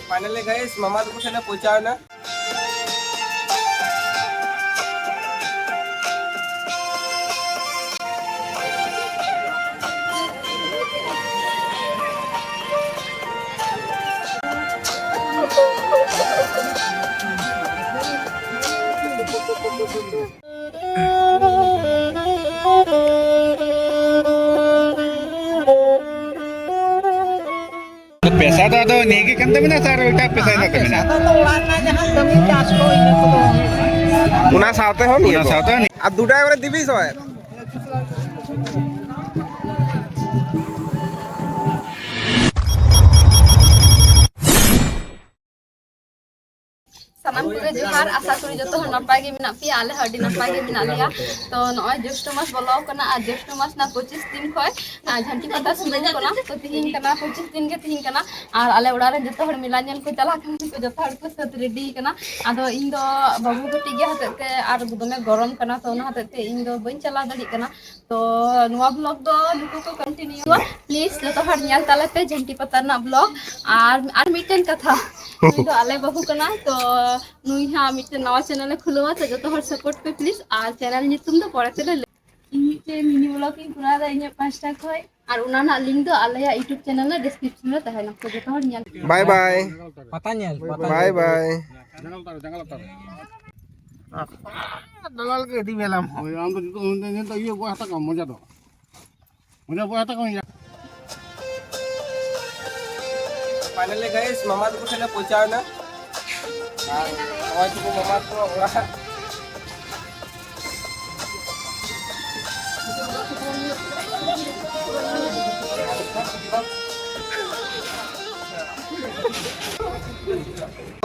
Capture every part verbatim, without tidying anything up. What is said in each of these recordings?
Finally guys, ᱢᱟᱢᱟ ᱛᱟᱠᱚ ᱴᱷᱮᱱ ᱞᱮ ᱯᱳᱸᱪᱷᱟᱣ ᱮᱱᱟ᱾ ᱯᱮᱥᱟ ᱫᱚ ᱟᱫᱚ ᱱᱤᱭᱟᱹ ᱜᱮ ᱠᱟᱱ ᱛᱟᱵᱤᱱᱟ ᱥᱮ ᱟᱨ ᱮᱴᱟᱜ ᱯᱮᱥᱟ ᱦᱮᱱᱟᱜ ᱛᱟᱵᱤᱱᱟ? ᱯᱮᱥᱟ ᱫᱚ ᱚᱲᱟᱜ ᱨᱮᱱᱟᱜ ᱡᱟᱦᱟᱸ ᱠᱟᱹᱢᱤ ᱪᱟᱥ ᱠᱚ, ᱤᱱᱟᱹ ᱠᱚᱫᱚ ᱦᱩᱭᱩᱜ ᱠᱟᱱᱟ᱾ ᱚᱱᱟ ᱥᱟᱶᱛᱮ ᱦᱚᱸ ᱱᱤᱭᱟᱹ ᱚᱱᱟ ᱠᱚ᱾ ᱥᱟᱶᱛᱮ ᱦᱚᱸ ᱱᱤᱭᱟᱹ᱾ ᱟᱨ ᱫᱩ ᱴᱟᱠᱟ ᱠᱚᱨᱮ ᱫᱤᱵᱤ ᱥᱚᱭ᱾ ᱥᱟᱱᱟᱢ ᱠᱚᱜᱮ ᱡᱚᱦᱟᱨ, ᱟᱥᱟ ᱠᱚᱨᱤ ᱡᱚᱛᱚ ᱦᱚᱲ ᱱᱟᱯᱟᱭ ᱜᱮ ᱢᱮᱱᱟᱜ ᱯᱮᱭᱟ, ᱟᱞᱮ ᱦᱚᱸ ᱟᱹᱰᱤ ᱱᱟᱯᱟᱭ ᱜᱮ ᱢᱮᱱᱟᱜ ᱞᱮᱭᱟ᱾ ᱛᱚ ᱱᱚᱜᱼᱚᱭ ᱡᱳᱥᱴ ᱢᱟᱥ ᱵᱚᱞᱚ ᱟᱠᱟᱱᱟ ᱟᱨ ᱡᱳᱥᱴ ᱢᱟᱥ ᱨᱮᱱᱟᱜ ᱯᱚᱸᱪᱤᱥ ᱫᱤᱱ ᱠᱷᱚᱱ, ᱟᱨ ᱡᱷᱟᱱᱴᱤ ᱯᱟᱛᱟ ᱥᱩᱨᱩ ᱟᱠᱟᱱᱟ᱾ ᱛᱚ ᱛᱤᱦᱤᱧ ᱠᱟᱱᱟ ᱯᱚᱸᱪᱤᱥ ᱫᱤᱱ ᱜᱮ ᱛᱤᱦᱤᱧ ᱠᱟᱱᱟ᱾ ᱟᱨ ᱟᱞᱮ ᱚᱲᱟᱜ ᱨᱮᱱ ᱡᱚᱛᱚ ᱦᱚᱲ ᱢᱮᱞᱟ ᱧᱮᱞ ᱠᱚ ᱪᱟᱞᱟᱜ ᱠᱟᱱᱟ, ᱠᱚ ᱡᱚᱛᱚ ᱦᱚᱲ ᱠᱚ ᱥᱟᱹᱛ ᱨᱮᱰᱤ ᱠᱟᱱᱟ᱾ ᱟᱫᱚ ᱤᱧ ᱫᱚ ᱵᱟᱹᱵᱩ ᱠᱟᱹᱴᱤᱡ ᱜᱮᱭᱟ ᱦᱚᱛᱮᱡ ᱛᱮ ᱟᱨ ᱫᱚᱢᱮ ᱜᱚᱨᱚᱢ ᱠᱟᱱᱟ, ᱛᱚ ᱚᱱᱟ ᱦᱚᱛᱮᱡ ᱛᱮ ᱤᱧ ᱫᱚ ᱵᱟᱹᱧ ᱪᱟᱞᱟᱣ ᱫᱟᱲᱮᱭᱟᱜ ᱠᱟᱱᱟ᱾ ᱛᱚ ᱱᱚᱣᱟ ᱵᱞᱚᱜ ᱫᱚ ᱱᱩᱠᱩ ᱠᱚ ᱠᱚᱱᱴᱤᱱᱤᱭᱩᱣᱟ᱾ ᱯᱞᱤᱡ ᱡᱚᱛᱚ ᱦᱚᱲ ᱧᱮᱞ ᱛᱟᱞᱮ ᱯᱮ ᱡᱷᱟᱱᱴᱤ ᱯᱟᱛᱟ ᱨᱮᱱᱟᱜ ᱵᱞᱚᱜ᱾ ᱟᱨ ᱟᱨ ᱢᱤᱫᱴᱮᱱ ᱠᱟᱛᱷᱟ, ᱱᱩᱭ ᱫᱚ ᱟᱞᱮ ᱵᱟᱹᱦᱩ ᱠᱟᱱᱟᱭ, ᱛᱚ ᱱᱩᱭ ᱦᱟᱸᱜ ᱢᱤᱫᱴᱮᱱ ᱱᱟᱣᱟ ᱪᱮᱱᱮᱞ ᱮ ᱠᱷᱩᱞᱟᱹᱣᱟ, ᱛᱚ ᱡᱚᱛᱚ ᱦᱚᱲ ᱥᱟᱯᱳᱨᱴ ᱯᱮ ᱯᱞᱤᱡ᱾ ᱟᱨ ᱪᱮᱱᱮᱞ ᱧᱩᱛᱩᱢ ᱫᱚ ᱯᱚᱨᱮ ᱛᱮᱞᱮ ᱞᱟᱹᱭ᱾ ᱤᱧ ᱢᱤᱫᱴᱮᱱ ᱢᱤᱱᱤ ᱵᱞᱚᱜ ᱤᱧ ᱠᱚᱨᱟᱣ ᱮᱫᱟ ᱤᱧᱟᱹᱜ ᱯᱟᱦᱴᱟ ᱠᱷᱚᱱ, ᱟᱨ ᱚᱱᱟ ᱨᱮᱱᱟᱜ ᱞᱤᱝᱠ ᱫᱚ ᱟᱞᱮᱭᱟᱜ ᱤᱭᱩᱴᱩᱵᱽ ᱪᱮᱱᱮᱞ ᱨᱮ ᱰᱤᱥᱠᱨᱤᱯᱥᱚᱱ ᱨᱮ ᱛᱟᱦᱮᱱᱟ, ᱛᱚ ᱡᱚᱛᱚ ᱦᱚᱲ ᱧᱮᱞ ᱯᱮ᱾ ᱵᱟᱭ ᱵᱟᱭ᱾ ᱯᱟᱛᱟ ᱧᱮᱞ, ᱯᱟᱛᱟ ᱵᱟᱭ ᱧᱮᱞ᱾ ᱵᱟᱭ᱾ ᱡᱟᱸᱜᱟ ᱞᱟᱛᱟᱨ, ᱡᱟᱸᱜᱟ ᱞᱟᱛᱟᱨ᱾ ᱫᱟᱞᱟᱞ ᱜᱮ ᱤᱫᱤ ᱢᱮᱞᱟᱢ᱾ ᱦᱳᱭ, ᱟᱢ ᱫᱚ ᱱᱤᱛᱚᱜ, ᱱᱤᱛᱚᱜ ᱤᱭᱟᱹ ᱵᱚ ᱦᱟᱛᱟᱣ ᱠᱟᱜ ᱢᱚᱡᱟ ᱫᱚ᱾ ᱢᱚᱡᱟ ᱵᱚ ᱦᱟᱛᱟᱣ ᱠᱟᱜ ᱢᱚᱡᱟ᱾ Finally guys, ᱢᱟᱢᱟ ᱛᱟᱠᱚ ᱴᱷᱮᱱ ᱞᱮ ᱯᱳᱸᱪᱷᱟᱣ ᱮᱱᱟ᱾ ᱟᱨ ᱱᱚᱜᱼᱚᱭ ᱛᱟᱠᱚ ᱢᱟᱢᱟ ᱛᱟᱠᱚ ᱚᱲᱟᱜ᱾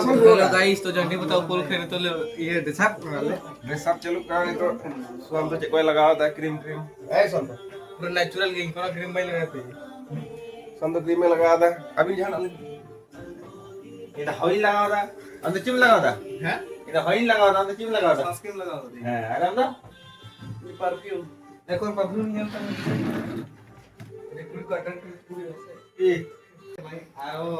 Hello guys, ᱛᱚ ᱡᱷᱟᱱᱴᱤ ᱯᱟᱛᱟ ᱩᱯᱚᱞᱚᱠᱠᱷᱮ ᱱᱤᱛᱚᱜ ᱞᱮ ᱤᱭᱟᱹ ᱰᱨᱮᱥ ᱟᱯ ᱠᱟᱱᱟᱞᱮ᱾ ᱰᱨᱮᱥ ᱟᱯ ᱪᱟᱹᱞᱩᱜ ᱠᱟᱱᱟ ᱱᱤᱛᱚᱜ᱾ ᱥᱩᱥᱟᱱᱛ ᱫᱚ ᱪᱮᱫ ᱠᱚᱭ ᱞᱟᱜᱟᱣ ᱮᱫᱟ? ᱠᱨᱤᱢ ᱴᱨᱤᱢ᱾ ᱮᱭ ᱥᱩᱥᱟᱱᱛ᱾ ᱯᱩᱨᱟᱹ ᱱᱮᱪᱟᱨᱟᱞ ᱜᱮ, ᱤᱧ ᱠᱳᱱᱳ ᱠᱨᱤᱢ ᱵᱟᱹᱧ ᱞᱟᱜᱟᱣ ᱛᱤᱧ᱾ ᱥᱩᱥᱟᱱᱛ ᱫᱚ ᱠᱨᱤᱢ ᱮ ᱞᱟᱜᱟᱣ ᱮᱫᱟ᱾ ᱟᱹᱵᱤᱱ ᱡᱟᱦᱟᱱᱟᱜ ᱞᱤᱧ, ᱤᱧ ᱫᱚ ᱦᱚᱭᱤᱧ ᱞᱟᱜᱟᱣ ᱮᱫᱟ᱾ ᱟᱢ ᱫᱚ ᱪᱮᱫ ᱮᱢ ᱞᱟᱜᱟᱣ ᱮᱫᱟ? ᱦᱮᱸ? ᱤᱧ ᱫᱚ ᱦᱚᱭᱤᱧ ᱞᱟᱜᱟᱣ ᱮᱫᱟ, ᱟᱢ ᱫᱚ ᱪᱮᱫ ᱮᱢ ᱞᱟᱜᱟᱣ ᱮᱫᱟ? Sunscreen ᱞᱟᱜᱟᱣ ᱠᱟᱫᱟᱹᱧ᱾ ᱦᱮᱸ, ᱟᱨ ᱟᱢ ᱫᱚ? ᱯᱟᱨᱯᱷᱤᱭᱩᱢ᱾ ᱮᱠᱷᱚᱱ ᱯᱟᱨᱯᱷᱤᱭᱩᱢ ᱧᱮᱞ ᱛᱟᱢ᱾ ᱟᱹᱰᱤ ᱠᱩᱲᱤ ᱠᱚ attract ᱠᱩᱲᱤ ᱠᱚ ᱥᱮ᱾ ᱮ᱾ ᱟᱨ ᱚ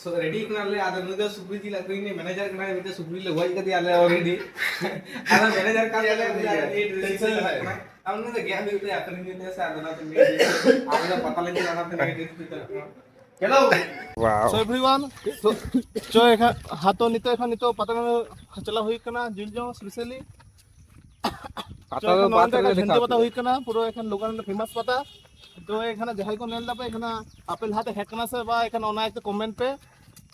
So, ready ᱠᱟᱱᱟᱞᱮ᱾ ᱟᱫᱚ ᱱᱩᱭ ᱫᱚ ᱥᱩᱠᱨᱤ ᱡᱤᱞ ᱟᱹᱠᱷᱨᱤᱧ ᱨᱤᱱᱤᱡ manager ᱠᱟᱱᱟᱭ, ᱢᱤᱫᱴᱮᱱ ᱥᱩᱠᱨᱤ ᱞᱮ ᱜᱚᱡ ᱠᱟᱫᱮᱭᱟ ᱟᱞᱮ already᱾ ᱟᱫᱚ manager ᱠᱟᱱ ᱛᱟᱞᱮᱭᱟ, ᱩᱱᱤ ᱫᱚ ᱟᱹᱰᱤ tension ᱨᱮ ᱢᱮᱱᱟᱭᱟ᱾ ᱟᱨ ᱩᱱᱤ ᱫᱚ ᱜᱮᱫ ᱦᱩᱭᱩᱜ ᱛᱟᱭᱟ, ᱟᱹᱠᱷᱨᱤᱧ ᱦᱩᱭᱩᱜ ᱛᱟᱭᱟ ᱥᱮ, ᱟᱫᱚ ᱚᱱᱟᱛᱮ ᱩᱱᱤ ᱟᱞᱮ ᱫᱚ ᱯᱟᱛᱟ ᱞᱮ ᱪᱟᱞᱟᱜᱼᱟ, ᱚᱱᱟᱛᱮ ᱩᱱᱤ ᱟᱹᱰᱤ ᱨᱟᱹᱥᱠᱟᱹ ᱪᱟᱞᱟᱜ ᱠᱟᱱᱟ᱾ Wow. So everyone, so, so ᱮᱠᱷᱟᱱ ᱦᱟᱛᱚ ᱱᱤᱛᱚᱜ, ᱮᱠᱷᱟᱱ ᱱᱤᱛᱚᱜ ᱯᱟᱛᱟ ᱴᱟᱺᱰᱤ ᱪᱟᱞᱟᱣ ᱦᱩᱭ ᱠᱟᱱᱟ, ᱡᱤᱞ ᱡᱚᱢ specially᱾ ᱯᱟᱛᱟ ᱫᱚ ᱮᱠᱷᱟᱱ ᱱᱚᱣᱟ ᱯᱟᱛᱟ ᱨᱮ ᱨᱮᱜᱮ ᱡᱷᱟᱹᱱᱴᱤ ᱫᱮᱠᱷᱟᱣ ᱯᱟᱛᱟ ᱦᱩᱭᱩᱜ ᱠᱟᱱᱟ, ᱯᱩᱨᱟᱹ ᱮᱠᱷᱟᱱ local famous ᱯᱟᱛᱟ᱾ ᱛᱚ ᱮᱠᱷᱟᱱ ᱡᱟᱦᱟᱸᱭ ᱠᱚ ᱧᱮᱞ ᱫᱟᱯᱮ, ᱮᱠᱷᱟᱱ ᱟᱯᱮ ᱞᱟᱦᱟᱛᱮ ᱦᱮᱡ ᱠᱟᱱᱟ ᱥᱮ ᱵᱟᱝ, ᱮᱠᱷᱟᱱ ᱚᱱᱟ ᱮᱠᱴᱩ comment ᱯᱮ᱾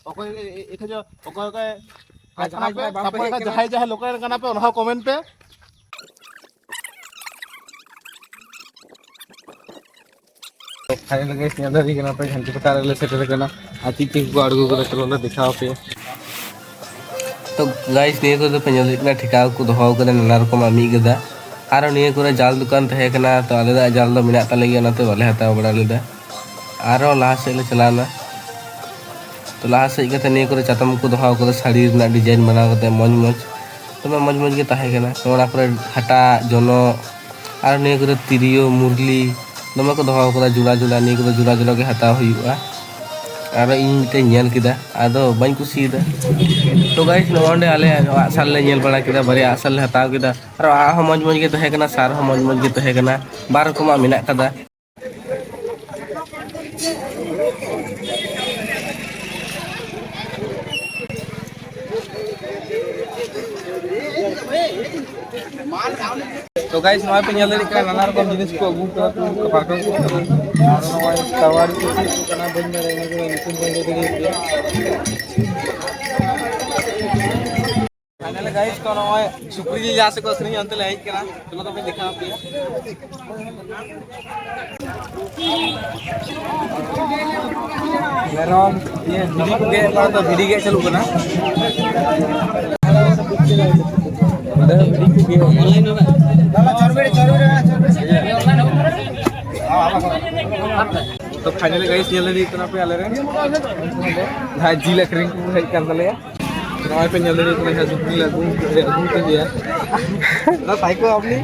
ᱚᱠᱚᱭ ᱮ-, ᱮ-, ᱮᱠᱷᱟᱱ ᱡᱚ-, ᱚᱠᱚᱭ ᱚᱠᱚᱭ ᱟᱨ ᱦᱮᱡ ᱠᱟᱱᱟ ᱡᱟᱦᱟᱸᱭ ᱯᱮ, ᱡᱟᱦᱟᱸᱭ ᱵᱟᱝ ᱯᱮ ᱛᱟᱯᱚᱨ ᱦᱮᱡ ᱮᱠᱷᱟᱱ ᱠᱟᱱᱟ, ᱡᱟᱦᱟᱸᱭ ᱡᱟᱦᱟᱸᱭ local ᱨᱮᱱ ᱠᱟᱱᱟ ᱯᱮ, ᱚᱱᱟ ᱦᱚᱸ comment ᱯᱮ᱾ ᱯᱷᱟᱭᱱᱟᱞ ᱜᱟᱭᱤᱥ, ᱧᱮᱞ ᱫᱟᱲᱮᱭᱟᱜ ᱠᱟᱱᱟ ᱯᱮ, ᱡᱷᱟᱹᱱᱴᱤ ᱯᱟᱛᱟ ᱨᱮᱞᱮ ᱥᱮᱴᱮᱨ ᱟᱠᱟᱱᱟ᱾ ᱟᱨ ᱪᱮᱫ ᱪᱮᱫ ᱠᱚ ᱟᱬᱜᱚ ᱠᱟᱫᱟ, ᱪᱚᱞᱚ ᱞᱮ ᱫᱮᱠᱷᱟᱣ ᱟᱯᱮᱭᱟ᱾ ᱛᱚ ᱜᱟᱭᱤᱥ, ᱱᱤᱭᱟᱹ ᱠᱚᱫᱚ ᱯᱮ ᱧᱮᱞ ᱫᱟᱲᱮᱭᱟᱜ ᱠᱟᱱᱟ, ᱴᱷᱮᱠᱟ ᱠᱚ ᱫᱚᱦᱚ ᱠᱟᱫᱟ ᱱᱟᱱᱟ ᱨᱚᱠᱚᱢᱟᱜ ᱢᱤᱫ ᱜᱟᱫᱟ᱾ ᱟᱨᱚ ᱱᱤᱭᱟᱹ ᱠᱚᱨᱮ ᱡᱟᱞ ᱫᱚᱠᱟᱱ ᱛᱟᱦᱮᱸ ᱠᱟᱱᱟ, ᱛᱚ ᱟᱞᱮ ᱫᱚ ᱡᱟᱞ ᱫᱚ ᱢᱮᱱᱟᱜ ᱛᱟᱞᱮ ᱜᱮᱭᱟ, ᱚᱱᱟᱛᱮ ᱵᱟᱞᱮ ᱦᱟᱛᱟᱣ ᱵᱟᱲᱟ ᱞᱮᱫᱟ᱾ ᱟᱨᱚ ᱞᱟᱦᱟ ᱥᱮᱫ ᱞᱮ ᱪᱟᱞᱟᱣᱱᱟ᱾ ᱛᱚ ᱞᱟᱦᱟ ᱥᱮᱫ ᱠᱟᱛᱮ ᱱᱤᱭᱟᱹ ᱠᱚᱨᱮ ᱪᱟᱛᱚᱢ ᱠᱚ ᱫᱚᱦᱚ ᱠᱟᱫᱟ, ᱥᱟᱹᱲᱤ ᱨᱮᱱᱟᱜ design ᱵᱮᱱᱟᱣ ᱠᱟᱛᱮ ᱢᱚᱡᱽ ᱢᱚᱡᱽ, ᱫᱚᱢᱮ ᱢᱚᱡᱽ ᱢᱚᱡᱽ ᱜᱮ ᱛᱟᱦᱮᱸ ᱠᱟᱱᱟ᱾ ᱛᱚ ᱚᱱᱟ ᱠᱚᱨᱮ ᱦᱟᱴᱟᱜ, ᱡᱚᱱᱚᱜ, ᱟᱨ ᱱᱤᱭᱟᱹ ᱠᱚᱨᱮ ᱛᱤᱨᱭᱳ, ᱢᱩᱨᱞᱤ, ᱫᱚᱢᱮ ᱠᱚ ᱫᱚᱦᱚ ᱠᱟᱫᱟ ᱡᱩᱲᱟ ᱡᱩᱲᱟ᱾ ᱱᱤᱭᱟᱹ ᱠᱚᱫᱚ ᱡᱩᱲᱟ ᱡᱩᱲᱟ ᱜᱮ ᱦᱟᱛᱟᱣ ᱦᱩᱭᱩᱜᱼᱟ᱾ ᱟᱨᱚ ᱤᱧ ᱢᱤᱫᱴᱮᱱ ᱧᱮᱞ ᱠᱮᱫᱟ, ᱟᱫᱚ ᱵᱟᱹᱧ ᱠᱩᱥᱤᱭᱟᱫᱟ᱾ ᱛᱚ ᱜᱟᱭᱤᱥ, ᱱᱚᱜᱼᱚ ᱱᱚᱸᱰᱮ ᱟᱞᱮ ᱟᱜᱼᱥᱟᱨ ᱞᱮ ᱧᱮᱞ ᱵᱟᱲᱟ ᱠᱮᱫᱟ, ᱵᱟᱨᱭᱟ ᱟᱜᱼᱥᱟᱨ ᱞᱮ ᱦᱟᱛᱟᱣ ᱠᱮᱫᱟ᱾ ᱟᱨᱚ ᱟᱜ ᱦᱚᱸ ᱢᱚᱡᱽ ᱢᱚᱡᱽ ᱜᱮ ᱛᱟᱦᱮᱸ ᱠᱟᱱᱟ, ᱥᱟᱨ ᱦᱚᱸ ᱢᱚᱡᱽ ᱢᱚᱡᱽ ᱜᱮ ᱛᱟᱦᱮᱸ ᱠᱟᱱᱟ, ᱵᱟᱨ ᱨᱚᱠᱚᱢᱟᱜ ᱢᱮᱱᱟᱜ ᱠᱟᱫᱟ᱾ ᱛᱚ ᱜᱟᱭᱤᱥ, ᱱᱚᱜᱼᱚᱭ ᱯᱮ ᱧᱮᱞ ᱫᱟᱲᱮᱭᱟᱜ ᱠᱟᱱᱟ, ᱱᱟᱱᱟ ᱨᱚᱠᱚᱢ ᱡᱤᱱᱤᱥ ᱠᱚ ᱟᱹᱜᱩ ᱠᱟᱫᱟ ᱠᱚ, ᱯᱟᱨᱠᱚᱢ ᱠᱚ᱾ ᱟᱨ ᱱᱚᱜᱼᱚᱭ ᱛᱟᱣᱟᱨᱤ ᱠᱚ ᱪᱮᱫ ᱠᱚ ᱠᱟᱱᱟ, ᱵᱟᱹᱧ ᱵᱟᱲᱟᱭᱟ, ᱚᱱᱟ ᱠᱚᱫᱚ ᱧᱩᱛᱩᱢ ᱵᱟᱹᱧ ᱞᱟᱹᱭ ᱫᱟᱲᱮᱭᱟᱜ ᱜᱮᱭᱟ᱾ ᱯᱷᱟᱭᱱᱟᱞᱤ ᱜᱟᱭᱤᱥ, ᱛᱚ ᱱᱚᱜᱼᱚᱭ ᱥᱩᱠᱨᱤ ᱡᱤᱞ ᱡᱟᱦᱟᱸ ᱥᱮᱫ ᱠᱚ ᱟᱹᱠᱷᱨᱤᱧᱟ, ᱚᱱᱛᱮ ᱞᱮ ᱦᱮᱡ ᱠᱟᱱᱟ᱾ ᱪᱚᱞᱚ ᱛᱚᱵᱮ ᱫᱮᱠᱷᱟᱣ ᱟᱯᱮᱭᱟ᱾ ᱢᱮᱨᱚᱢ, ᱤᱭᱟᱹ, ᱵᱷᱤᱰᱤ ᱠᱚᱜᱮ ᱟᱯᱟᱛᱚᱛᱚ ᱵᱷᱤᱰᱤ ᱜᱮ ᱪᱟᱹᱞᱩᱜ ᱠᱟᱱᱟ᱾ ᱚᱸᱰᱮ ᱵᱷᱤᱰᱤ ᱠᱚᱜᱮ᱾ ᱛᱚ ᱯᱷᱟᱭᱱᱟᱞᱤ ᱜᱟᱭᱤᱥ, ᱧᱮᱞ ᱤᱫᱤ ᱠᱟᱱᱟ ᱯᱮ ᱟᱞᱮ ᱨᱮᱱ ᱡᱟᱦᱟᱸᱭ ᱡᱤᱞ ᱟᱹᱠᱷᱨᱤᱧ ᱠᱚ ᱦᱮᱡ ᱠᱟᱱ ᱛᱟᱞᱮᱭᱟ᱾ ᱱᱚᱜᱼᱚᱭ ᱯᱮ ᱧᱮᱞ ᱫᱟᱲᱮᱭᱟᱜ ᱠᱟᱱᱟ, ᱡᱟᱦᱟᱸ ᱥᱩᱠᱨᱤ ᱞᱮ ᱟᱹᱜᱩ, ᱟᱹᱜᱩ ᱠᱟᱫᱮᱭᱟ᱾ ᱫᱟ, ᱥᱟᱭ ᱠᱚ ᱟᱯᱱᱤ?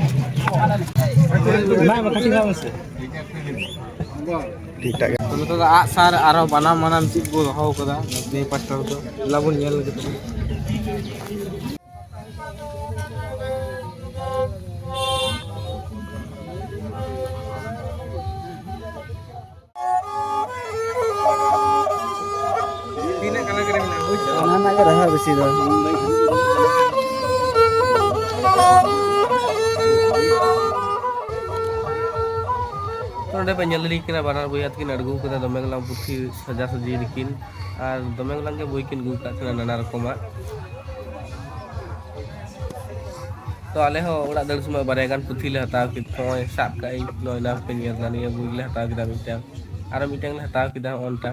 ᱴᱷᱤᱠ ᱴᱷᱟᱠ ᱜᱮ᱾ ᱱᱚᱛᱮ ᱫᱚ ᱟᱜᱼᱥᱟᱨ ᱟᱨᱦᱚᱸ ᱵᱟᱱᱟᱢ ᱢᱟᱱᱟᱢ ᱪᱮᱫ ᱠᱚ ᱫᱚᱦᱚ ᱠᱟᱫᱟ ᱱᱤᱭᱟᱹ ᱯᱟᱥᱴᱟ ᱨᱮᱫᱚ, ᱫᱮᱞᱟ ᱵᱚᱱ ᱧᱮᱞ ᱞᱮᱜᱮ ᱛᱚᱵᱮ᱾ ᱛᱤᱱᱟᱹᱜ ᱠᱟᱱᱟ ᱠᱟᱱᱟ ᱢᱮᱱᱟᱜᱼᱟ, ᱵᱩᱡᱽ ᱫᱟᱢ? ᱚᱱᱟ ᱨᱮᱱᱟᱜ ᱜᱮ ᱨᱟᱦᱟ ᱵᱮᱥᱤ ᱫᱚ᱾ ᱱᱚᱰᱮ ᱯᱮ ᱧᱮᱞ ᱫᱟᱲᱮᱭᱟᱜ ᱠᱟᱱᱟ, ᱵᱟᱱᱟᱨ ᱵᱚᱭᱦᱟ ᱛᱟᱹᱠᱤᱱ ᱟᱬᱜᱚ ᱠᱟᱫᱟ ᱫᱚᱢᱮ ᱜᱮᱞᱟᱝ ᱯᱩᱛᱷᱤ ᱥᱟᱡᱟ ᱥᱟᱡᱤ ᱨᱮᱠᱤᱱ, ᱟᱨ ᱫᱚᱢᱮ ᱜᱮᱞᱟᱝ ᱜᱮ ᱵᱳᱭ ᱠᱤᱱ ᱟᱹᱜᱩ ᱠᱟᱜ ᱛᱟᱦᱮᱱᱟ ᱱᱟᱱᱟ ᱨᱚᱠᱚᱢᱟᱜ᱾ ᱛᱚ ᱟᱞᱮ ᱦᱚᱸ ᱚᱲᱟᱜ ᱫᱟᱹᱲ ᱥᱚᱢᱚᱭ ᱵᱟᱨᱭᱟ ᱜᱟᱱ ᱯᱩᱛᱷᱤ ᱞᱮ ᱦᱟᱛᱟᱣ ᱠᱮᱫ, ᱱᱚᱜᱼᱚᱭ ᱥᱟᱵ ᱠᱟᱜ ᱟᱹᱧ, ᱱᱚᱜᱼᱚᱭ ᱱᱚᱣᱟ ᱯᱮ ᱧᱮᱞ ᱮᱫᱟ, ᱱᱤᱭᱟᱹ ᱵᱳᱭ ᱞᱮ ᱦᱟᱛᱟᱣ ᱠᱮᱫᱟ ᱢᱤᱫᱴᱟᱝ, ᱟᱨᱚ ᱢᱤᱫᱴᱟᱝ ᱞᱮ ᱦᱟᱛᱟᱣ ᱠᱮᱫᱟ ᱦᱚᱸᱜᱼᱚ ᱱᱚᱝᱠᱟ᱾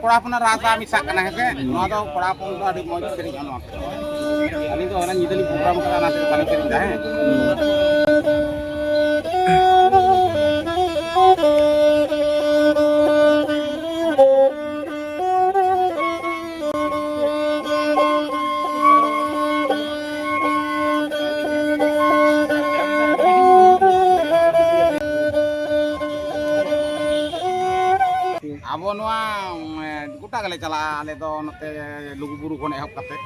ᱠᱚᱲᱟ ᱦᱚᱯᱚᱱᱟᱜ ᱨᱟᱥᱟ ᱢᱮᱥᱟᱜ ᱠᱟᱱᱟ, ᱦᱮᱸ ᱥᱮ? ᱱᱚᱣᱟ ᱫᱚ ᱠᱚᱲᱟ ᱦᱚᱯᱚᱱ ᱫᱚ ᱟᱹᱰᱤ ᱢᱚᱡᱽ ᱥᱮᱨᱮᱧᱚᱜᱼᱟ ᱱᱚᱣᱟ ᱠᱚᱫᱚ᱾ ᱟᱹᱞᱤᱧ ᱫᱚ ᱚᱱᱟ ᱧᱤᱫᱟᱹ ᱞᱤᱧ ᱯᱨᱳᱜᱨᱟᱢ ᱠᱟᱫᱟ, ᱚᱱᱟ ᱛᱮ ᱵᱟᱹᱞᱤᱧ ᱥᱮᱨᱮᱧ ᱫᱟ, ᱦᱮᱸ᱾ ᱟᱵᱚ ᱱᱚᱣᱟ, ᱩᱢ, ᱜᱚᱴᱟ ᱜᱮᱞᱮ ᱪᱟᱞᱟᱜᱼᱟ, ᱟᱞᱮ ᱫᱚ ᱱᱚᱛᱮ ᱞᱩᱜᱩᱵᱩᱨᱩ ᱠᱷᱚᱱ ᱮᱦᱚᱵ ᱠᱟᱛᱮ᱾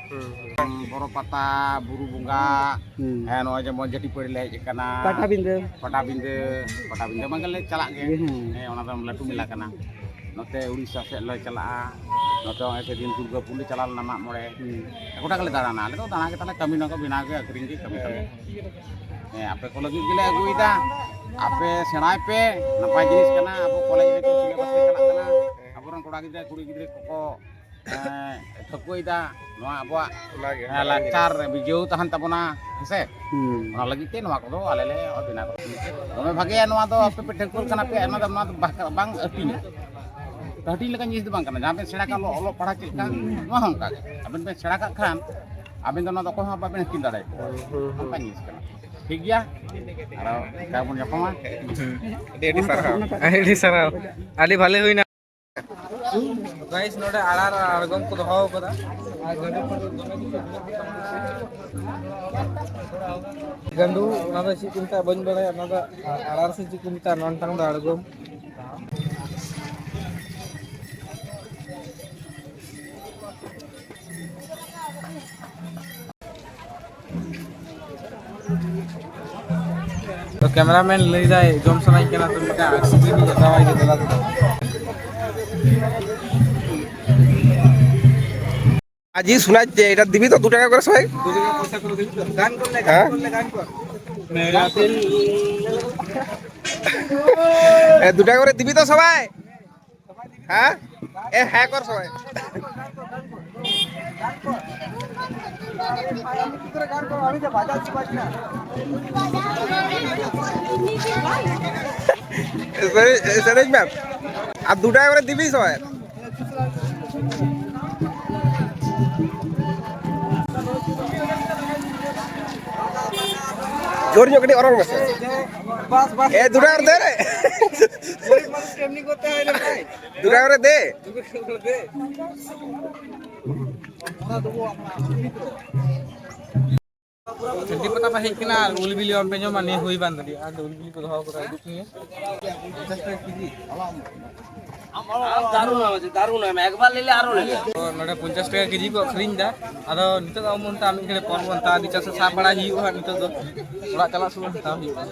ᱦᱩᱸ, ᱦᱩᱸ᱾ ᱵᱚᱨᱚ ᱯᱟᱛᱟ, ᱵᱩᱨᱩ ᱵᱚᱸᱜᱟ, ᱦᱩᱸ᱾ ᱦᱮᱸ, ᱱᱚᱜᱼᱚᱭ ᱡᱮᱢᱚᱱ ᱡᱟᱹᱴᱤ ᱯᱟᱹᱲᱤ ᱞᱮ ᱦᱮᱡ ᱟᱠᱟᱱᱟ᱾ ᱯᱟᱴᱟᱵᱤᱸᱫᱟᱹ᱾ ᱯᱟᱴᱟᱵᱤᱸᱫᱟᱹ, ᱯᱟᱴᱟᱵᱤᱸᱫᱟᱹ ᱢᱟ ᱜᱮᱞᱮ ᱪᱟᱞᱟᱜ ᱜᱮ᱾ ᱦᱮᱸ᱾ ᱦᱮᱸ, ᱚᱱᱟ ᱫᱚ ᱞᱟᱹᱴᱩ ᱢᱮᱞᱟ ᱠᱟᱱᱟ᱾ ᱱᱚᱛᱮ ᱩᱲᱤᱥᱥᱟ ᱥᱮᱫ ᱞᱮ ᱪᱟᱞᱟᱜᱼᱟ᱾ ᱱᱚᱛᱮ ᱱᱚᱜᱼᱚᱭ ᱥᱮᱫᱤᱱ ᱫᱩᱨᱜᱟᱯᱩᱨ ᱞᱮ ᱪᱟᱞᱟᱣ ᱞᱮᱱᱟ ᱢᱟᱜ ᱢᱚᱬᱮ᱾ ᱦᱩᱸ᱾ ᱜᱚᱴᱟ ᱜᱮᱞᱮ ᱫᱟᱬᱟᱱᱟ᱾ ᱟᱞᱮ ᱫᱚ ᱫᱟᱬᱟ ᱜᱮ ᱛᱟᱞᱮ ᱠᱟᱹᱢᱤ, ᱱᱚᱣᱟ ᱠᱚ ᱵᱮᱱᱟᱣ ᱜᱮ, ᱟᱹᱠᱷᱨᱤᱧ ᱜᱮ ᱠᱟᱹᱢᱤ ᱛᱟᱞᱮ᱾ ᱦᱮᱸ, ᱟᱯᱮ ᱠᱚ ᱞᱟᱹᱜᱤᱫ ᱜᱮᱞᱮ ᱟᱹᱜᱩᱭᱮᱫᱟ᱾ ᱟᱯᱮ ᱥᱮᱬᱟᱭ ᱯᱮ, ᱱᱟᱯᱟᱭ ᱡᱤᱱᱤᱥ ᱠᱟᱱᱟ᱾ ᱟᱵᱚ ᱠᱚᱞᱮᱡᱽ ᱨᱮ syllabus ᱨᱮ ᱪᱟᱞᱟᱜ ᱠᱟᱱᱟ᱾ ᱟᱵᱚᱨᱮᱱ ᱠᱚᱲᱟ ᱜᱤᱫᱽᱨᱟᱹ, ᱠᱩᱲᱤ ᱜᱤᱫᱽᱨᱟᱹ ᱠᱚᱠᱚ, ᱮᱸ, ᱴᱷᱟᱹᱣᱠᱟᱹᱭᱮᱫᱟ ᱱᱚᱣᱟ ᱟᱵᱚᱣᱟᱜ, ᱚᱱᱟᱜᱮ, ᱮᱸ, ᱚᱱᱟᱜᱮ᱾ ᱞᱟᱠᱪᱟᱨ ᱵᱤᱡᱽᱭᱟᱹᱣ ᱛᱟᱦᱮᱱ ᱛᱟᱵᱚᱱᱟ, ᱦᱮᱸᱥᱮ? ᱦᱩᱸ᱾ ᱚᱱᱟ ᱞᱟᱹᱜᱤᱫ ᱛᱮ ᱱᱚᱣᱟ ᱠᱚᱫᱚ ᱟᱞᱮ ᱞᱮ ᱵᱮᱱᱟᱣ ᱠᱟᱫᱟ᱾ ᱫᱚᱢᱮ ᱵᱷᱟᱜᱮᱭᱟ ᱱᱚᱣᱟ ᱫᱚ, ᱟᱯᱮ ᱯᱮ ᱴᱷᱟᱹᱣᱠᱟᱹ ᱠᱟᱱᱟ ᱯᱮ, ᱱᱚᱣᱟ ᱫᱚ, ᱱᱚᱣᱟ ᱫᱚ ᱵᱟᱝ, ᱵᱟᱝ ᱦᱟᱹᱴᱤᱧᱟ᱾ ᱦᱟᱹᱴᱤᱧ ᱞᱮᱠᱟᱱ ᱡᱤᱱᱤᱥ ᱫᱚ ᱵᱟᱝ ᱠᱟᱱᱟ᱾ ᱡᱟᱦᱟᱸ ᱵᱮᱱ ᱥᱮᱬᱟ ᱠᱟᱜ ᱚᱞᱚᱜ, ᱚᱞᱚᱜ ᱯᱟᱲᱦᱟᱜ ᱪᱮᱫ ᱞᱮᱠᱟ, ᱦᱩᱸ᱾ ᱱᱚᱣᱟ ᱦᱚᱸ ᱚᱱᱠᱟ ᱜᱮ᱾ ᱟᱵᱮᱱ ᱵᱮᱱ ᱥᱮᱬᱟ ᱠᱟᱜ ᱠᱷᱟᱱ, ᱟᱵᱮᱱ ᱫᱚ ᱱᱚᱣᱟ ᱫᱚ ᱚᱠᱚᱭ ᱦᱚᱸ ᱵᱟᱵᱮᱱ ᱦᱟᱹᱴᱤᱧ ᱫᱟᱲᱮᱭᱟᱠᱚᱣᱟ᱾ ᱦᱩᱸ, ᱦᱩᱸ, ᱦᱩᱸ᱾ ᱚᱱᱠᱟᱱ ᱡᱤᱱᱤᱥ ᱠᱟᱱᱟ᱾ ᱴᱷᱤᱠ ᱜᱮᱭᱟ? ᱟᱨᱚ ᱚᱱᱠᱟ ᱵᱚᱱ ᱧᱟᱯᱟᱢᱟ᱾ ᱟᱹᱰᱤ ᱟᱹᱰᱤ ᱥᱟᱨᱦᱟᱣ᱾ ᱟᱹᱰᱤ ᱥᱟᱨᱦᱟᱣ᱾ ᱟᱹᱰᱤ ᱵᱷᱟᱞᱮ ᱦᱩᱭᱱᱟ᱾ ᱜᱟᱭᱤᱥ, ᱱᱚᱰᱮ ᱟᱲᱟᱨ ᱟᱨ ᱟᱬᱜᱚᱢ ᱠᱚ ᱫᱚᱦᱚ ᱟᱠᱟᱫᱟ᱾ ᱜᱟᱹᱰᱩ, ᱚᱱᱟ ᱫᱚ ᱪᱮᱫ ᱠᱚ ᱢᱮᱛᱟᱜᱼᱟ ᱵᱟᱹᱧ ᱵᱟᱲᱟᱭᱟ, ᱚᱱᱟ ᱫᱚ ᱟᱲᱟᱨ ᱥᱮ ᱪᱮᱫ ᱠᱚ ᱢᱮᱛᱟᱜᱼᱟ, ᱱᱚᱣᱟ ᱢᱤᱫᱴᱟᱝ ᱫᱚ ᱟᱬᱜᱚᱢ᱾ ᱛᱚ, ᱠᱮᱢᱮᱨᱟᱢᱮᱱ ᱞᱟᱹᱭ ᱫᱟᱭ, ᱡᱚᱢ ᱥᱟᱱᱟᱧ ᱠᱟᱱᱟ, ᱛᱚ ᱢᱤᱫᱴᱟᱝ ᱟᱭᱤᱥᱠᱨᱤᱢ ᱤᱧ ᱦᱟᱛᱟᱣᱟ, ᱤᱧ ᱫᱚ ᱫᱮᱞᱟ ᱛᱮᱫᱚ᱾ আজি শুনাচ্ছে, এটা দিবি তো দু টাকা করে সবাই? হ্যাঁ? এ, দু টাকা করে দিবি তো সবাই? হ্যাঁ? এ, হ্যাঁ কর সবাই। সেটাই, সেটাই ম্যাম। আর দু টাকা করে দিবি সবাই। জোর জোর করে অরং মাসে। এ, দু টাকা করে দে রে। দু টাকা করে দে। ᱥᱟᱹᱨᱫᱤ ᱯᱟᱛᱟ ᱯᱮ ᱦᱮᱡ ᱠᱟᱱᱟ ᱟᱨ ᱩᱞ ᱵᱤᱞᱤ ᱵᱟᱝ ᱯᱮ ᱧᱟᱢᱟ, ᱱᱤᱭᱟᱹ ᱦᱩᱭ ᱵᱟᱝ ᱫᱟᱲᱮᱭᱟᱜᱼᱟ᱾ ᱟᱨ ᱩᱞ ᱵᱤᱞᱤ ᱠᱚ ᱫᱚᱦᱚ ᱠᱟᱫᱟ, ᱩᱫᱩᱜ ᱱᱤᱭᱟᱹ᱾ ᱯᱚᱧᱪᱟᱥ ᱴᱟᱠᱟ ᱠᱮᱡᱤ᱾ ᱫᱟᱨᱩᱱ ᱦᱟᱢ, ᱫᱟᱨᱩᱱ ᱦᱟᱢ, ᱮᱠᱵᱟᱨ ᱞᱮ ᱞᱮ ᱟᱨᱚ ᱞᱮ ᱞᱮ᱾ ᱛᱚ, ᱱᱚᱰᱮ ᱯᱚᱧᱪᱟᱥ ᱴᱟᱠᱟ ᱠᱮᱡᱤ ᱠᱚ ᱟᱹᱠᱷᱨᱤᱧ ᱮᱫᱟ᱾ ᱟᱫᱚ ᱱᱤᱛᱚᱜ ᱫᱚ ᱟᱵᱚ ᱚᱱᱛᱮ ᱟᱨ ᱢᱤᱫ ᱜᱷᱟᱹᱲᱤᱡ ᱯᱚᱨ ᱵᱚᱱ ᱦᱟᱛᱟᱣᱟ, ᱟᱹᱰᱤ ᱪᱟᱥ ᱥᱟᱵ ᱵᱟᱲᱟ ᱦᱩᱭᱩᱜᱼᱟ ᱦᱟᱸᱜ᱾ ᱱᱤᱛᱚᱜ ᱫᱚ ᱚᱲᱟᱜ ᱪᱟᱞᱟᱜ ᱥᱚᱢᱚᱭ ᱦᱟᱛᱟᱣ ᱦᱩᱭᱩᱜᱼᱟ᱾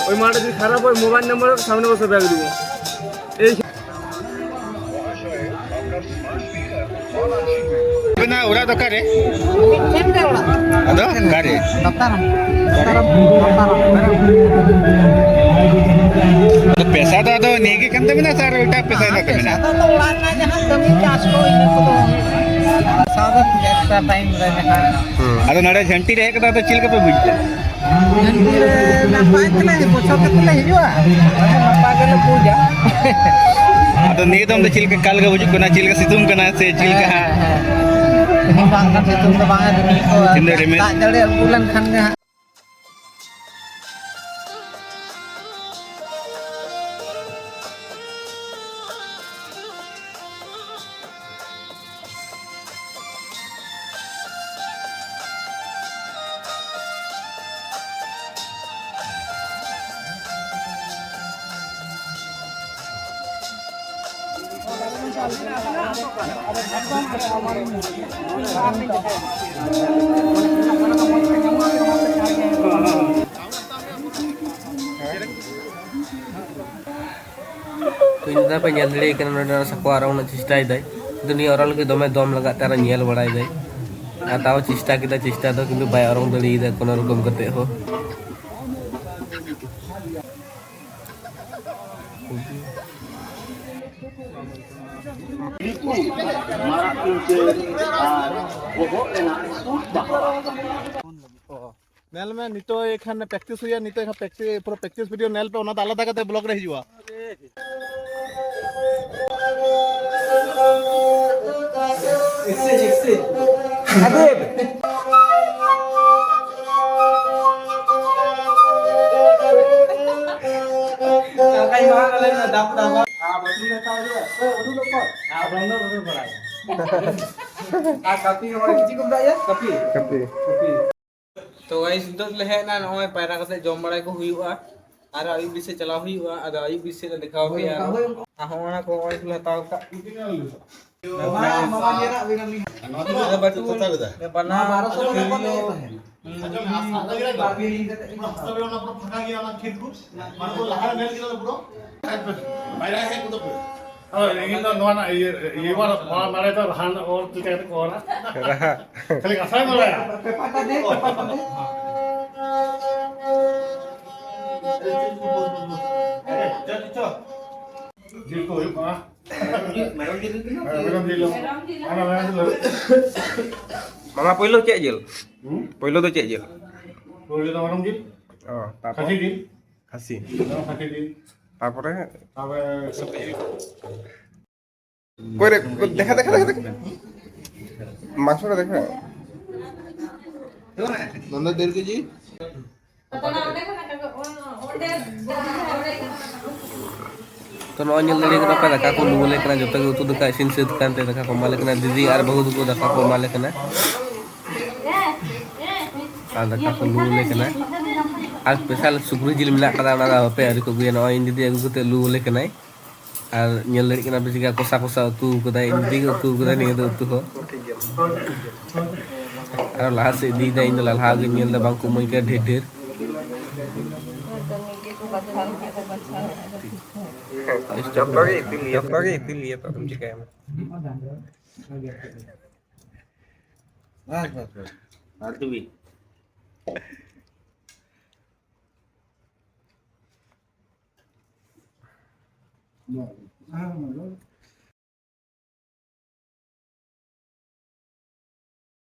ওই মালটা যদি খারাপ হয়, মোবাইল নাম্বার সামনে বসে ব্যাগ দিব। এই ᱟᱵᱮᱱᱟᱜ ᱚᱲᱟᱜ ᱫᱚ ᱚᱠᱟᱨᱮ? ᱴᱷᱮᱱ ᱜᱮ ᱚᱲᱟᱜ᱾ ᱟᱫᱚ ᱚᱠᱟᱨᱮ? ᱫᱟᱛᱟᱨᱟᱢ᱾ ᱫᱟᱛᱟᱨᱟᱢ᱾ ᱫᱟᱛᱟᱨᱟᱢ᱾ ᱟᱫᱚ ᱯᱮᱥᱟ ᱫᱚ ᱟᱫᱚ ᱱᱤᱭᱟᱹ ᱜᱮ ᱠᱟᱱ ᱛᱟᱵᱮᱱᱟ ᱥᱮ ᱟᱨ ᱮᱴᱟᱜ ᱯᱮᱥᱟ ᱦᱮᱱᱟᱜ ᱛᱟᱵᱮᱱᱟ? ᱯᱮᱥᱟ ᱫᱚ ᱚᱲᱟᱜ ᱨᱮᱱᱟᱜ ᱡᱟᱦᱟᱸ ᱠᱟᱹᱢᱤ ᱪᱟᱥ ᱠᱚ ᱤᱱᱟᱹ ᱠᱚᱫᱚ ᱦᱩᱭᱩᱜᱼᱟ᱾ ᱥᱟᱶᱛᱮ ᱮᱠᱥᱴᱨᱟ ᱴᱟᱭᱤᱢ ᱨᱮ ᱡᱟᱦᱟᱸ ᱟᱫᱚ ᱱᱚᱰᱮ ᱡᱷᱟᱹᱱᱴᱤ ᱨᱮ ᱦᱮᱡ ᱠᱟᱛᱮ ᱟᱫᱚ ᱪᱮᱫ ᱞᱮᱠᱟ ᱯᱮ ᱵᱩᱡᱽ ᱮᱫᱟ? ᱡᱷᱟᱹᱱᱴᱤ ᱨᱮ ᱱᱟᱯᱟᱭ ᱛᱮᱞᱮ ᱵᱚᱪᱷᱚᱨ ᱜᱮᱛᱚ ᱞᱮ ᱦᱤᱡᱩᱜᱼᱟ᱾ ᱟᱫᱚ ᱱᱟᱯᱟᱭ ᱜᱮᱞᱮ ᱵᱩᱡᱟ᱾ ᱟᱫᱚ ᱱᱤᱭᱟᱹ ᱫᱚᱢ ᱫᱚ ᱪᱮᱫ ᱞᱮᱠᱟ ᱮᱠᱟᱞ ᱜᱮ ᱵᱩᱡᱩᱜ ᱠᱟᱱᱟ? ᱪᱮᱫ ᱞᱮᱠᱟ ᱥᱤᱛᱩᱝ ᱠᱟᱱᱟ ᱥᱮ ᱪᱮᱫ ᱞᱮᱠᱟ ᱦᱟᱸᱜ? ᱦᱮᱸ, ᱦᱮᱸ᱾ ᱛᱮᱦᱮᱧ ᱵᱟᱝᱠᱷᱟᱱ ᱥᱤᱛᱩᱝ ᱫᱚ ᱵᱟᱝ ᱨᱤᱢᱤᱞ ᱠᱚ ᱛᱤᱦᱤᱧ ᱫᱚ ᱨᱤᱢᱤᱞ᱾ ᱫᱟᱜ ᱡᱟᱹᱲᱤ ᱟᱹᱜᱩ ᱞᱮᱱᱠᱷᱟᱱ ᱜᱮ ᱦᱟᱸᱜ᱾ ᱛᱚ ᱤᱧ ᱫᱟᱫᱟ ᱯᱮ ᱧᱮᱞ ᱫᱟᱲᱮᱭᱟᱭ ᱠᱟᱱᱟ, ᱱᱚᱰᱮ ᱚᱱᱟ ᱥᱟᱠᱣᱟ ᱚᱨᱚᱝ ᱨᱮᱱᱟᱜ ᱪᱮᱥᱴᱟᱭᱮᱫᱟᱭ᱾ ᱠᱤᱱᱛᱩ ᱱᱤᱭᱟᱹ ᱚᱨᱚᱝ ᱞᱟᱹᱜᱤᱫ ᱫᱚᱢᱮ ᱫᱚᱢ ᱞᱟᱜᱟᱜ ᱛᱮ ᱟᱨᱚ ᱧᱮᱞ ᱵᱟᱲᱟᱭᱮᱫᱟᱭ᱾ ᱟᱨ ᱛᱟᱣ ᱪᱮᱥᱴᱟ ᱠᱮᱫᱟ, ᱪᱮᱥᱴᱟ ᱫᱚ, ᱠᱤᱱᱛᱩ ᱵᱟᱭ ᱚᱨᱚᱝ ᱫᱟᱲᱮᱭᱟᱫᱟ ᱠᱳᱱᱳ ᱨᱚᱠᱚᱢ ᱠᱟᱛᱮ ᱦᱚᱸ᱾ ᱢᱟᱨᱟᱜ ᱯᱤᱧᱪᱟᱹᱨ ᱟᱨ ᱵᱚᱦᱚᱜ ᱨᱮᱱᱟᱜ ᱥᱩᱫ ᱵᱟᱦᱟ᱾ ᱧᱮᱞ ᱢᱮ, ᱱᱤᱛᱚᱜ ᱮᱠᱷᱟᱱ ᱯᱨᱮᱠᱴᱤᱥ ᱦᱩᱭᱩᱜᱼᱟ, ᱱᱤᱛᱚᱜ ᱮᱠᱷᱟᱱ ᱯᱨᱮᱠᱴᱤᱥ, ᱯᱩᱨᱟᱹ ᱯᱨᱮᱠᱴᱤᱥ ᱵᱷᱤᱰᱤᱭᱳ ᱧᱮᱞ ᱯᱮ, ᱚᱱᱟ ᱫᱚ ᱟᱞᱟᱫᱟ ᱠᱟᱛᱮ ᱵᱞᱚᱜ ᱨᱮ ᱦᱤᱡᱩᱜᱼᱟ᱾ ᱟᱨ ᱠᱟᱹᱯᱤ ᱦᱚᱲ ᱪᱮᱫ ᱠᱚ ᱢᱮᱛᱟᱜᱼᱟ? ᱠᱟᱹᱯᱤ᱾ ᱠᱟᱹᱯᱤ᱾ ᱠᱟᱹᱯᱤ᱾ ᱛᱚ ᱜᱟᱭᱥ, ᱱᱤᱛᱚᱜ ᱞᱮ ᱦᱮᱡ ᱮᱱᱟ, ᱱᱚᱜᱼᱚᱭ ᱯᱟᱭᱨᱟ ᱠᱟᱛᱮ ᱡᱚᱢ ᱵᱟᱲᱟᱭ ᱠᱚ ᱦᱩᱭᱩᱜᱼᱟ, ᱟᱨ ᱟᱹᱭᱩᱵ ᱵᱮᱲ ᱥᱮᱫ ᱪᱟᱞᱟᱣ ᱦᱩᱭᱩᱜᱼᱟ᱾ ᱟᱫᱚ ᱟᱹᱭᱩᱵ ᱵᱮᱲ ᱥᱮᱫ ᱞᱮ ᱫᱮᱠᱷᱟᱣ ᱟᱯᱮᱭᱟ᱾ ᱟᱨ ᱦᱚᱸᱜᱼᱚ ᱱᱟ ᱠᱚ ᱱᱚᱜᱼᱚᱭ ᱠᱚᱞᱮ ᱦᱟᱛᱟᱣ ᱠᱟᱜ᱾ ᱟᱫᱚ ᱵᱟᱹᱴᱩᱞ, ᱵᱟᱱᱟ, ᱵᱟᱭᱨᱮ ᱦᱮᱡ ᱜᱚᱫᱚᱜ ᱯᱮ᱾ ᱦᱳᱭ, ᱤᱧ ᱫᱚ ᱱᱚᱣᱟ ᱨᱮᱱᱟᱜ ᱤᱭᱟᱹ, ᱤᱭᱟᱹ ᱢᱟ ᱵᱟᱲᱟᱭ ᱫᱚ ᱨᱟᱦᱟ ᱨᱮᱱᱟᱜ ᱚᱞ ᱪᱤᱠᱟᱹ ᱠᱟᱛᱮ ᱠᱚ ᱚᱞᱟ᱾ ᱨᱟᱦᱟ᱾ ᱠᱷᱟᱹᱞᱤ ᱠᱟᱛᱷᱟᱧ ᱵᱟᱲᱟᱭᱟ᱾ ᱯᱮᱯᱟᱨ ᱴᱟ ᱫᱮ, ᱯᱮᱯᱟᱨ ᱴᱟ ᱫᱮ᱾ ᱡᱤᱞ ᱠᱚ ᱦᱩᱭᱩᱜ ᱠᱟᱱᱟ᱾ ᱢᱮᱨᱚᱢ ᱡᱤᱞ ᱦᱩᱭᱩᱜ ᱠᱟᱱᱟ? ᱦᱮᱸ, ᱢᱮᱨᱚᱢ ᱡᱤᱞ᱾ ᱚᱱᱟ ᱢᱮᱨᱚᱢ ᱡᱤᱞ ᱦᱩᱭᱩᱜ᱾ ᱢᱟᱢᱟ, ᱯᱳᱭᱞᱳ ᱪᱮᱫ ᱡᱤᱞ? ᱦᱩᱸ? ᱯᱳᱭᱞᱳ ᱫᱚ ᱪᱮᱫ ᱡᱤᱞ? ᱯᱳᱭᱞᱳ ᱫᱚ ᱢᱮᱨᱚᱢ ᱡᱤᱞ᱾ ᱚ, ᱛᱟᱨᱯᱚᱨ? ᱠᱷᱟᱹᱥᱤ ᱡᱤᱞ᱾ ᱠᱷᱟᱹᱥᱤ᱾ ᱢᱮᱨᱚᱢ ᱠᱷᱟᱹᱥᱤ ᱡᱤᱞ᱾ ᱛᱟᱨᱯᱚᱨᱮ? ᱛᱟᱨᱯᱚᱨᱮ ᱥᱩᱠᱨᱤ ᱡᱤᱞ᱾ ᱚᱠᱚᱭ ᱨᱮ? ᱫᱮᱠᱷᱟ, ᱫᱮᱠᱷᱟ, ᱫᱮᱠᱷᱟ, ᱫᱮᱠᱷᱟ᱾ ᱢᱟᱝᱥᱚ ᱨᱮ ᱫᱮᱠᱷᱟ᱾ ᱱᱚᱰᱮ ᱰᱮᱲ ᱠᱮᱡᱤ᱾ ᱛᱚ, ᱱᱚᱜᱼᱚᱭ ᱧᱮᱞ ᱫᱟᱲᱮᱭᱟᱜ ᱠᱟᱱᱟ ᱯᱮ, ᱫᱟᱠᱟ ᱠᱚ ᱞᱩ ᱟᱞᱮ ᱠᱟᱱᱟ, ᱡᱚᱛᱚ ᱜᱮ ᱩᱛᱩ ᱫᱟᱠᱟ ᱤᱥᱤᱱ ᱥᱟᱹᱛ ᱠᱟᱱᱛᱮ ᱫᱟᱠᱟ ᱠᱚ ᱮᱢᱟᱞᱮ ᱠᱟᱱᱟ᱾ ᱫᱤᱫᱤ ᱟᱨ ᱵᱟᱹᱦᱩ ᱛᱟᱠᱚ ᱫᱟᱠᱟ ᱠᱚ ᱮᱢᱟᱞᱮ ᱠᱟᱱᱟ᱾ ᱟᱨ ᱫᱟᱠᱟ ᱠᱚ ᱞᱩ ᱟᱞᱮ ᱠᱟᱱᱟ᱾ ᱟᱨ ᱥᱯᱮᱥᱟᱞ ᱥᱩᱠᱨᱤ ᱡᱤᱞ ᱢᱮᱱᱟᱜ ᱠᱟᱫᱟ, ᱚᱱᱟ ᱫᱚ ᱦᱟᱯᱮ ᱟᱹᱣᱨᱤ ᱠᱚ ᱟᱹᱜᱩᱭᱟ᱾ ᱱᱚᱜᱼᱚᱭ ᱤᱧ ᱫᱤᱫᱤ ᱟᱹᱜᱩ ᱠᱟᱛᱮ ᱞᱩ ᱟᱞᱮ ᱠᱟᱱᱟᱭ᱾ ᱟᱨ ᱧᱮᱞ ᱫᱟᱲᱮᱭᱟᱜ ᱠᱟᱱᱟ ᱯᱮ ᱪᱮᱠᱟ ᱠᱚᱥᱟ ᱠᱚᱥᱟ ᱩᱛᱩ ᱠᱟᱫᱟᱭ, ᱤᱧ ᱫᱤᱫᱤ ᱜᱮ ᱩᱛᱩ ᱠᱟᱫᱟᱭ ᱱᱤᱭᱟᱹ ᱫᱚ ᱩᱛᱩ ᱦᱚᱸ᱾ ᱟᱨ ᱞᱟᱦᱟ ᱥᱮᱫ ᱤᱫᱤᱭᱮᱫᱟᱭ, ᱤᱧ ᱫᱚ ᱞᱟᱞᱦᱟ ᱜᱤᱧ ᱧᱮᱞ ᱮᱫᱟ, ᱵᱟᱝ ᱠᱚ ᱤᱢᱟᱹᱧ ᱠᱟᱱᱟ ᱰᱷᱮᱨ ᱰᱷᱮᱨ᱾ ᱡᱚᱛᱚ ᱜᱮ ᱤᱫᱤ ᱞᱤᱭᱟᱹ, ᱡᱚᱛᱚ ᱜᱮ ᱤᱫᱤ ᱞᱤᱭᱟᱹ, ᱛᱚ ᱟᱫᱚᱢ ᱪᱤᱠᱟᱹᱭᱟ ᱢᱟ? ᱵᱟᱥ, ᱵᱟᱥ, ᱵᱟᱥ᱾ ᱟᱨ ᱫᱩ ᱢᱤᱱᱤᱴ᱾